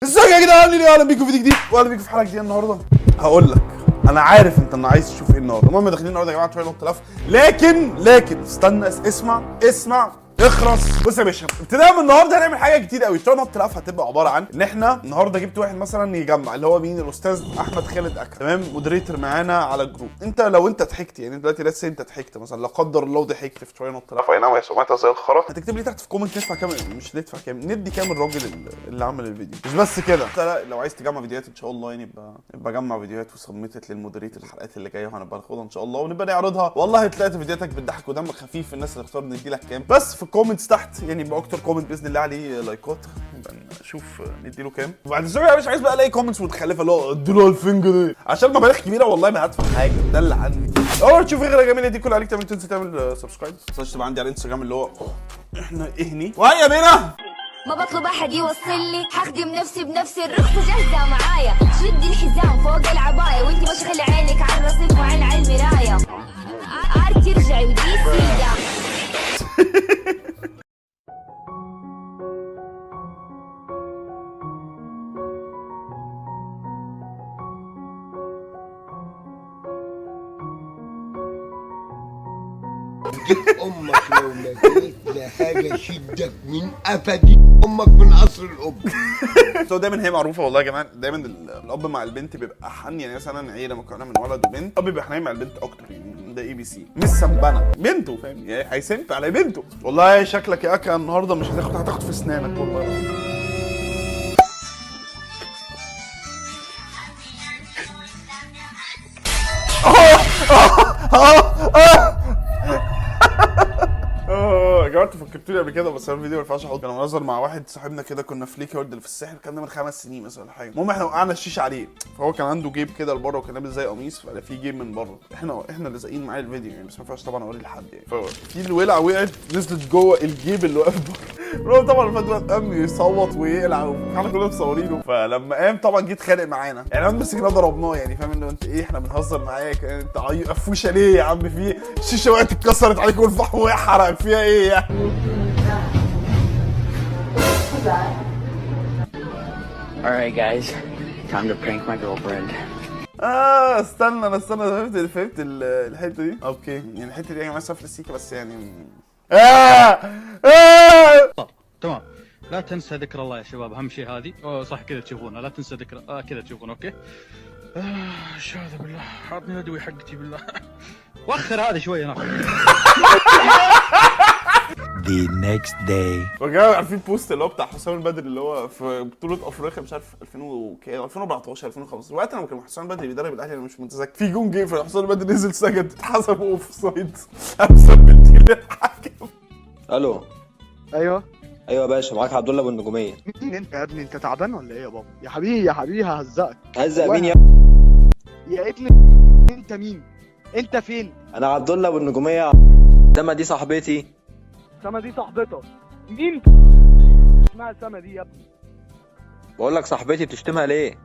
ازيك يا جدعان؟ عاملين ايه؟ اهلا بيكم في فيديو جديد واهلا بيكم في حلقة جديدة. النهارده هقول لك، انا عارف انت انا عايز تشوف ايه النهارده. المهم داخلين النهارده يا جماعة try not to laugh، لكن استنى، اسمع اسمع، اخرس. بص يا باشا، ابتداء من النهارده هنعمل حاجة كتير قوي. try not to laugh هتبقى عبارة عن ان احنا النهارده جبت واحد مثلا يجمع، اللي هو مين؟ الاستاذ احمد خالد اكرم، تمام؟ moderator معانا على الجروب. انت لو انت ضحكت، يعني دلوقتي let's say انت ضحكت مثلا، لا قدر الله ضحكت في try not to laugh، اي نعم يا سمعتها زي الخرا، هتكتب لي تحت في comment ندفع كام، مش ندفع كام، ندي كام الراجل اللي عمل الفيديو. مش بس كده، انت لو عايز تجمع فيديوهات ان شاء الله، يعني يبقى جمع فيديوهات و submit لل moderator الحلقات اللي جايه، وهنبقى ناخدها ان شاء الله ونبقى نعرضها. والله طلعت فيديوهاتك بتضحك ودمك خفيف، الناس اللي اختار ندي لك كام. بس في ال comments تحت، يعني يبقى اكتر comment باذن الله عليه لايكات نبقى نشوف ندي له كام. وبعد الزاوية مش عايز بقى الاقي comments متخلفة اللي هو ادوا له 2000 جنيه، عشان مبالغ كبيرة والله ما هدفع حاجه. ده اللي عندي. اول تشوف غير جميلة دي كل عليك تعمل، تنسى تعمل subscribe، ما تنساش تبقى عندي على الانستجرام اللي هو احنا اهني وهيا بينا. ما بطلب احد يوصل لي، حخدم نفسي بنفسي، الرخصة جاهزة معايا، شدي الحزام فوق العباية وانتي مش خلي عينك على الرصيف وعين على المراية، عارف ترجعي ودي سيدة. امك لو ما جيت لحاجة شدك من قفا دي امك من قصر الاب. بس هو دايما هي معروفة والله يا جماعه، دايما الاب مع البنت بيبقى حن، يعني مثلا عيله مكونة من ولد وبنت، الاب بيبقى حنين مع البنت اكتر، يعني ده ABC، مش سمبنه بنته، فاهم؟ يعني هي simp على بنته. والله شكلك يا اكا النهارده مش هتاخد، هتاخد في اسنانك والله. اه يا جماعة انتوا فكرتوني قبل كده، بس انا الفيديو ما ينفعش احط. كنا بنهزر مع واحد صاحبنا كده، كنا في ليك هولد اللي في الساحل، كان ده من 5 سنين مثلا ولا حاجه. المهم احنا وقعنا الشيشة عليه، فهو كان عنده جيب كده لبره وكان لابس زي قميص، فقال في جيب من بره، احنا اللي زقين معاه الفيديو يعني، بس ما ينفعش طبعا اوريه لحد يعني. ففي الولعه وقعت نزلت جوه الجيب اللي واقف بره. هو طبعا الفات قام يصوت ويقلع، واحنا كلنا مصورينه. فلما قام طبعا جه اتخانق معانا، يعني انا مسكناه ضربناه، يعني فاهم انه انت ايه، احنا بنهزر معاك يعني، انت قفوشه ليه يا عم؟ في الشيشة وقعت اتكسرت عليك والفحم وقع حرقك، فيها ايه يعني؟ Alright guys, time to prank my girlfriend. اه استنى انا استنى، فهمت الحتة دي. okay، يعني الحتة دي يا جماعة سفل السيكه بس يعني اه تمام، لا تنسى ذكر الله يا شباب، اهم شيء هذه. أوه صح، كذا تشوفونها، لا تنسى ذكر كذا تشوفون. okay، ايش هذا بالله؟ عطني الادوية حقتي بالله. وخر هذا شوي هناك. The next day. وجاي عارفين post اللي هو بتاع حسام البدري اللي هو في بطولة افريقيا، مش عارف 2000 وكام، 2014، 2015، وقت لما كان حسام البدري بيدرب الاهلي، انا مش متذكر. في جون جه فحسام البدري نزل سجد، اتحسب offside، قام الحكم. الو. ايوه. ايوه يا باشا، معاك عبد الله ابو النجومية. مين انت يا ابني؟ انت تعبان ولا ايه يا بابا؟ يا حبيبي يا حبيبي ههزقك. هزق مين يا يا ابني انت مين؟ انت فين؟ انا عبد الله ابو النجومية، سما دي صاحبتي. سما دي صاحبتك؟ مين اسمها سما دي يا ابني؟ بقول لك صاحبتي، بتشتمها ليه؟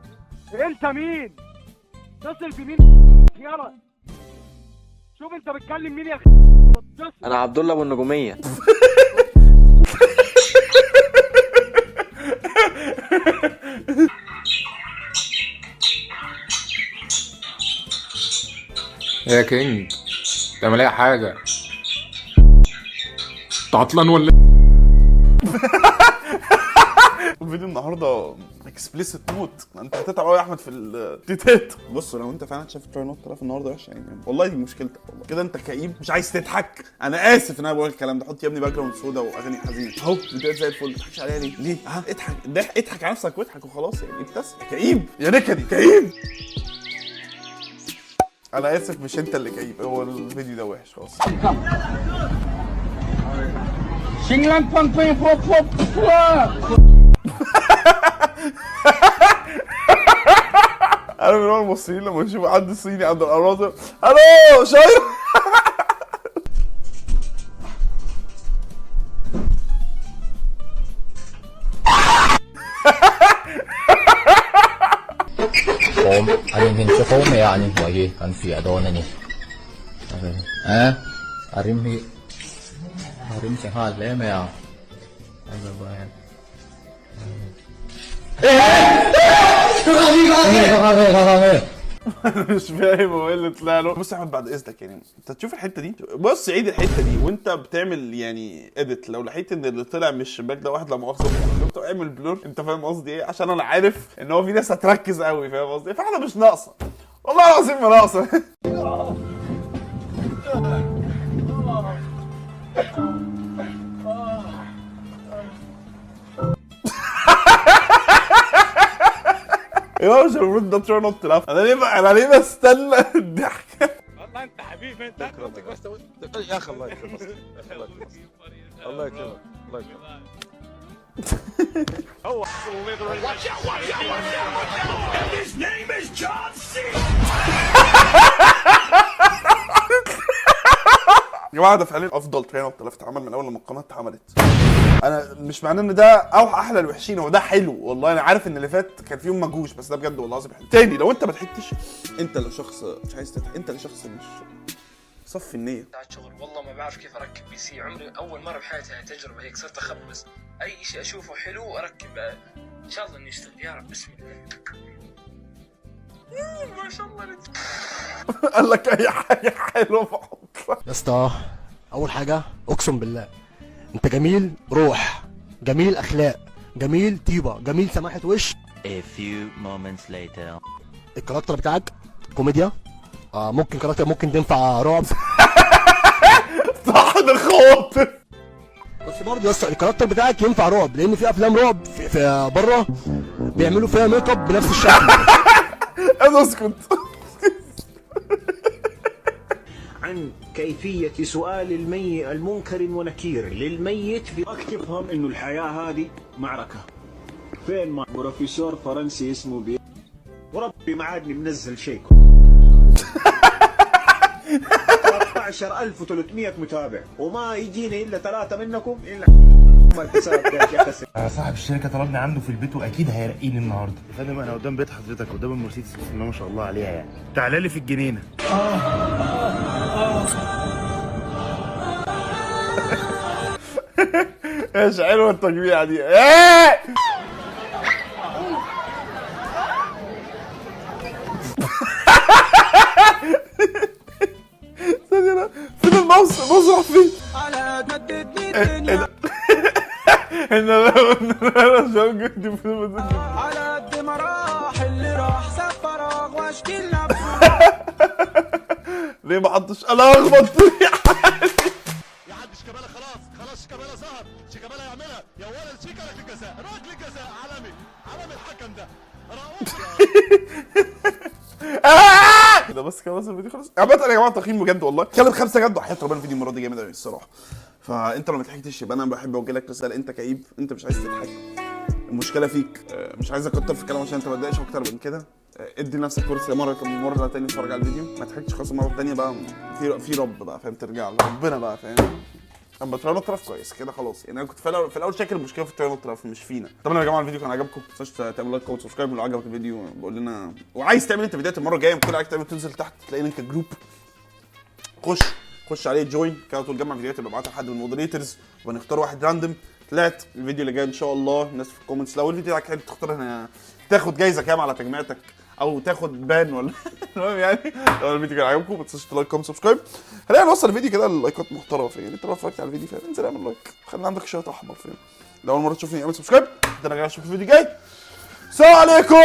انت مين؟ اتصل بمين؟ يلا شوف انت بتكلم مين يا اتصل. انا عبد الله ابو النجومية. يا كينج تعمل اي حاجة، انت عطلان ولا إيه؟ الفيديو النهارده explicit موت، انت هتتعب قوي يا احمد في التيتات. بص لو انت فعلا شايف try not to laugh النهارده وحش، يعني والله دي مشكلتك والله كده، انت كئيب مش عايز تضحك. انا اسف ان انا بقول الكلام ده. حط يا ابني background سودا واغاني حزينة اهو، فيديوهات زي الفل، ما تضحكش عليها ليه؟ ليه؟ ها اضحك، اضحك على نفسك واضحك وخلاص يعني، ابتسم. كئيب يا نكدي كئيب. انا اسف، مش انت اللي كئيب، هو الفيديو ده وحش خلاص. انا من نوع المصريين لما اشوف حد صيني عند الامراض، الو شايف. Om anin hin chu fo mai a anin hmuai hi kan fiah dawn ani a a rim hi a rim che nghal hle mai a. مش فاهم هو ايه اللي طلع له. بص يا احمد بعد اذنك، يعني انت تشوف الحتة دي، بص عيد الحتة دي وانت بتعمل يعني edit، لو لقيت ان اللي طلع من الشباك ده واحد لا مؤاخذة اعمل blur، انت فاهم قصدي ايه؟ عشان انا عارف ان هو في ناس هتركز قوي، فاهم قصدي ايه؟ فاحنا مش ناقصه والله العظيم ما ناقصه. يا مش المفروض ده try not laugh. انا ليه بستنى الضحكة؟ والله انت حبيبي انت. يا اخي الله يكرمك، الله يكرمك، الله يكرمك. هو His name is John C. يا جماعة ده فعليا افضل try not laugh اتعمل من اول لما القناة اتعملت. انا مش معناه ان ده او احلى الوحشين، هو ده حلو والله. انا عارف ان اللي فات كان فيهم مجوش، بس ده بجد والله العظيم حلو. تاني لو انت ما ضحكتش، انت اللي شخص مش عايز تضحك، انت اللي شخص مش صفي النية. شغل والله ما بعرف كيف اركب PC، عمري اول مرة بحياتي هاي تجربه هيك، صرت اخبص اي شيء اشوفه حلو اركب، ان شاء الله انه يشتغل يا رب. بسم الله. ما شاء الله. قال لك اي حاجة حلوة بحطها. يا اسطى اول حاجة اقسم بالله انت جميل روح، جميل اخلاق، جميل طيبة، جميل سماحة وش. A few moments later. ال character بتاعك كوميديا، ممكن character ممكن تنفع رعب. صح الخواطر. بس برضه يا اسطى ال character بتاعك ينفع رعب، لان في افلام رعب في بره بيعملوا فيها ميك اب بنفس الشكل. انا اسكت. عن كيفية سؤال الميت المنكر ونكير للميت في تفهم انه الحياة هذه معركة. فين ما بروفيسور فرنسي اسمه بي وربي ما عادني منزل شيء. 13300 متابع وما يجيني الا 3 منكم الا الحساب ده يا شيخ. صاحب الشركة طلبني عنده في البيت واكيد هيرقيني النهارده. يا فندم انا قدام بيت حضرتك، قدام المرسيدس بسم الله ما شاء الله عليها يعني. تعالى لي في الجنينة. ايش حلوة التجميعه دي. ايه ثانية، فين الماوس؟ الماوس راح فين؟ ايه ده؟ ان انا شوقتي في على قد ما راح اللي راح ساب فراغ واشكي ليه ما حطش؟ انا اخبط. يا حاج شيكابالا خلاص شيكابالا ظهر، شيكابالا يعملها يا ولد، شيكا ركلة جزاء، ركلة جزاء عالمي، عالمي الحكم ده. ده بس خلاص الفيديو خلص. عامة يا جماعة تقييم بجد والله، اتكلم 5 جد وحياة ربنا الفيديو المرة دي جامد قوي الصراحة. فانت لو ما ضحكتش يبقى انا بحب اوجه لك رسالة، انت كئيب، انت مش عايز تضحك، المشكلة فيك. مش عايز اكتر في الكلام عشان انت ما تضايقش اكتر من كده. ادي لنفسك فرصة مرة ثانية تتفرج على الفيديو، ما تضحكتش خلاص المرة الثانية بقى في رب بقى فاهم، ترجع لربنا بقى فاهم. اما try not laugh كويس كده خلاص يعني. انا كنت في الاول شاكر المشكلة في ال try not laugh مش فينا. طبعا يا جماعة الفيديو كان عجبكم، ما تنساش تعملوا like و subscribe لو عجبك الفيديو بقول لنا، وعايز تعمل انت فيديوهات المرة الجاية كل عايز تعمل تنزل تحت تلاقي link ال group، خش عليه join كده طول، جمع فيديوهات يبقى ابعتها لحد من ال moderators وهنختار واحد random. طلعت الفيديو اللي جاي ان شاء الله الناس في ال comments لو الفيديو بتاعك حلو تختار هنا تاخد جايزة كام على تجميعتك او تاخد ban ولا المهم يعني لو الفيديو كان عجبكم ما تنساش like comment subscribe. خلينا نوصل الفيديو كده للايكات محترمه فاهم، انت لو اتفرجت على الفيديو فاهم انزل اعمل like، خلي عندك شوية احمر فاهم. لو اول مرة تشوفني اعمل subscribe. ده انا جاي اشوفك في الفيديو الجاي. السلام عليكم.